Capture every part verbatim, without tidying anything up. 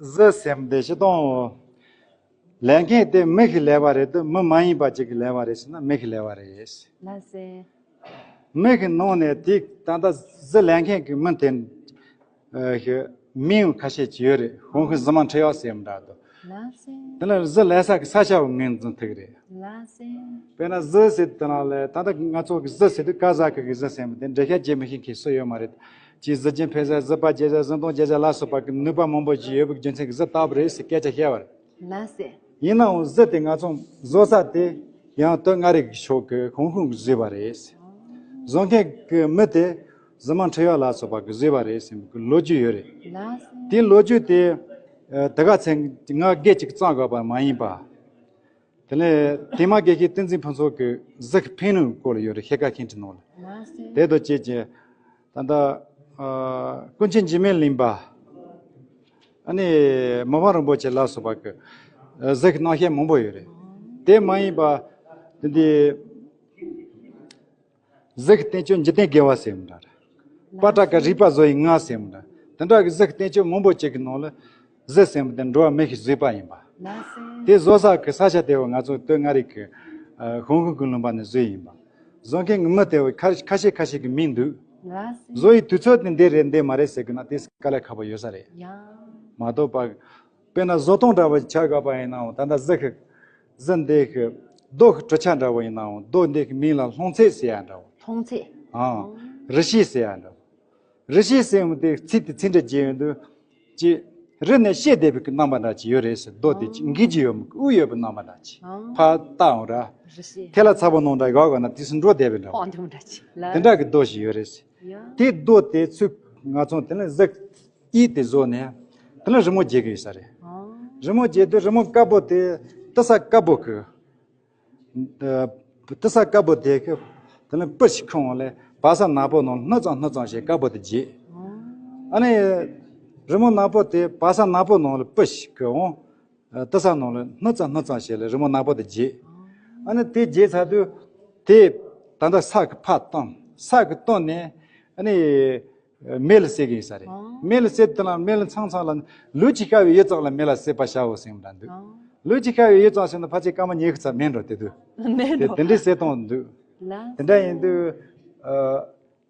གཟི་ཟེར་དེ་སྤྱིར་བཏང་ལས་མཁན་དེ་མི་ཞིག་ལས་པ་རེད་དམ། མི་མ་ཡིན་པ་ཅིག་གིས་ལས་པ་རེད་ཟེར་ན་མི་ཞིག་ལས་པ་རེད། ལགས་སེ། མི་ཞིག་ནང་ནས་དེ་ད་ལྟ་གཟི་ལས་མཁན་གྱི་མི་དེ་ཨ་ཞིག་མིང་ཁ་ཤས་ཅིག་ཡོད་རེད། ཧོང་ཧུ་གཟི་མ་འཁྲི་གཡག་ཟེར་མི་འདྲ་འདུག་ལགས་སེ། དེ་ལ་གཟི་ལས་ས་གི་ས་ཆ་བོ་ངོས་འཛིན་ཐུབ་ཀྱི་རེད། ལགས་སེ། དཔེར་ན་གཟི་ཟེར་དེ་ནང་ལ་ད་ལྟ་ང་ཚོ་གི་གཟི་ཟེར་དུས་ཀ་ཟ་གི་གི་གཟི་ཟེར་མི་དེ་འགྲེལ་བཤད་བྱེད་མི་ཤེས་མཁན་སུ་ཡོད་མ་རེད། ཅིག་གཟི་བརྗིད་འཕེལ་ས། གཟི་པ་རྒྱས་ས། གཟི་མདངས་རྒྱས་ས་ལ་སོགས་པ་གི་ནུས་པ་མང་པོ་ཞིག་ཡོད་པའི་རྒྱུ་མཚན་གྱིས་གཟི་བཏགས་པ་རེད་ཟེར་སྐད་ཆ་བཤད་པ་རེད། ལགས་སེ། ཡིན་ནའང་གཟི་དེ་ང་ཚོ་བཟོ་ས་དེ་ཡང་སྟོད་མངའ་རིས་ཀྱི་ཕྱོགས་ཀྱི་ཧོང་ཧུ་གིས་བཟོས་པ་རེད། བཟོ་མཁན་གྱི་མི་དེ་གཟི་མ་འཁྲི་གཡག་ལ་སོགས་པ་གིས་བཟོས་པ་རེད་ཟེར་གྱི་ལོ་རྒྱུས་ཡོད་རེད། ལགས་སེ། དེའི་ལོ་རྒྱུས་དེ་ཨ་དེ་ག་ཚང་ང་སྒེར་གཅིག་བརྩམས་དགོས་པ་མ་ཡིན་པ། དེ་ནས་དེ་མ་དགེ་བཤེས་བསྟན་འཛིན་ཕུན་ཚོགས་ཀྱི་གཟི་ཕན་ནུས་སྐོར་ལ་ཡོད་རེད། ཤེལ་དཀར་མཁན་ཁྲི་ནང་ལ། ལགས་སེ། དེ་དང་བཅས་ཀྱི་ད་ལྟ་ཨ་ཀུན་མཁྱེན་འཇིགས་མེད་གླིང་པ། ཨ་ནི་མི་ཕམ་རིན་པོ་ཆེ་ལ་སོགས་པ་གི་གཟི་གི་རྣམ་བཤད་མང་པོ་ཡོད་རེད། དེ་མ་ཡིན་པ་དེ་འདི་གཟི་གི་བསྟན་བཅོས་འཇིག་རྟེན་དགེ་བ་ཟེར་མི་འདྲ་རེད། པ་ཏྲ་ཀ་རིག་པ་བཟོ་ཡི་ང་ཟེར་མི་འདྲ། དེ་འདྲ་གི་གཟི་གི་བསྟན་བཅོས་མང་པོ་ཅིག་གི་ནང་ལ་གཟི་ཟེར་མི་དེ་འགྲོ་བ་མི་ཞིག་བཟོས་པ་ཡིན་པ། ལགས་སེ། དེ་བཟོ་ས་གི་ས་ཆ་དེ་བ་ང་ཚོ་སྟོད་མངའ་རིས་ཀྱི་ཨ་ཧོང་ཧུ་གི་ལུང་པ་ནས་བཟོས་ཡིན་པ། བཟོ་མཁན་གྱི་མི་དེ་བ་ཁ་ཁ་ཤས་ཁ་ཤས་ཀྱི་མིང་འདུག་ལགས་སེ། བཟོ་ཡི་དུས་ཚོད་དེ་འདི་རེད་འདི་མ་རེད་ཟེར་གི་ན་དེ་དཀའ་ལས་ཁག་པོ་ཡོད་ས་རེད། ཡ། མ་གཏོགས་པ། དཔེར་ན་བཟོ་སྟངས་འདྲ་བོ་ཆ་དགོས་པ་ཡིན་ནའང་ད་ལྟ་གཟི་གི་གཟི་འདི་གི་རྡོ་གི་གྲུབ་ཆ་འདྲ་བོ་ཡིན་ནའང་རྡོ་འདི་གི་མིང་ལ་ལྷུང་བརྩེགས་ཟེར་ཡ་འདྲ་བོ། ལྷུང་བརྩེགས། ཨང་། རི་ཤི་ཟེར་ཡ་འདྲ་བོ། རི་ཤི་ཟེར་ཡོང་དུས་ཚིག་དེ་ཚིག་འགྲེལ་བྱེད་ཡོང་དུས། ཅི། རི་ནས་བཤད་བསྡད་པའི་རྣམ་པ་འདྲ་ཅིག་ཡོད་རེད་ཟེར། རྡོ་དེ་ཅི་འགུལ་གྱི་ཡོད་མི་དབུགས་ཡོད་པའི་རྣམ་པ་འདྲ་ཅིག་ཨང་། ཕར་བལྟ་འོང་ར། རི་ཤི། ཐལ་ལ་ཚ་པོ་ནང་འདྲ་ཡོད་ག་ན་དུས་སུ་འགྲོ་བསྡད་པའི་འདྲ་བོ། ཕོག་འདུག་འདྲ་ཅིག་ལ། དེ་འདྲ་གི་རྡོ་ཞིག་ཡོད་རེད་ཟེར། ཡ། དེ་རྡོ་དེ་ཚུར་ང་ཚོ་དེ་ནས་གཟི་གཡས་དེ་བཟོས་ནས་དེ་ནས་རི་མོ་བརྒྱབ་གི་ཡོད་ས་རེད། ཨང་། རི་མོ་བརྒྱབ་དུས་རི་མོ་དཀར་པོ་དེ་ཏི་ས་དཀར་པོ་གི་ཨ་ཏི་ས་དཀར་པོ་དེ་གི་དེ་ནས་སྤུ་ཞིག་ཁུར་འོང་ལས་བ་ས་ནག་པོ་ནང་སྣུ་ཙམ་སྣུ་ཙམ་བྱས་དཀར་པོ་དེ་བརྒྱབ། ཨ་ནི་རི་མོ་ནག་པོ་དེ་བ་ས་ནག་པོ་ནང་ལ་སྤུ་ཞིག་ཁུར་འོང་། ཨ་ཏི་ས་ནང་ལ་སྣུ་ཙམ་སྣུ་ཙམ་བྱས་ལ་རི་མོ་ནག་པོ་དེ་བརྒྱབ། ཨ་ནི་དེ་བརྒྱབ་ཚར་དུས་དེ་ད་ལྟ་ས་གི་ཕར་བཏང་། ས་གི་བཏང་ནས་ཨ་ནི་མེ་ལ་བསྲེག་གི་ཡིན་ས་རེད། ཨང་། མེ་ལ་བསྲེག་དུས་ལ་མེ་ལ་ཚང་ཚང་ལ་ལུག་ཅིག་ཤ་བའི་ཡུད་ཙམ་ལ་མེ་ལ་བསྲེག་པར་བྱའོ་ཟེར་བ་འདྲ་འདུག་ཨང་། ལུག་ཅིག་ཤ་བའི་ཡུད་ཙམ་ཟེར་ན་ཕལ་ཆེར་སྐར་མ་ཉི་ཤུ་ཙམ་མེད་འགྲོ་དེ་དུས། མེད་དེ་འགྲོ། དེ་འདྲའི་བསྲེག་སྟངས་འདུག་ལ། དེ་འདྲ་ཡིན་དུས་ཨ་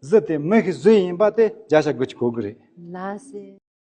གཟི་དེ་མི་གི་གཟི་ཡིན་པ་དེ་བརྒྱ་ཆ་དགུ་བཅུ་གོ་དགུ་རེད། ལགས་སེ།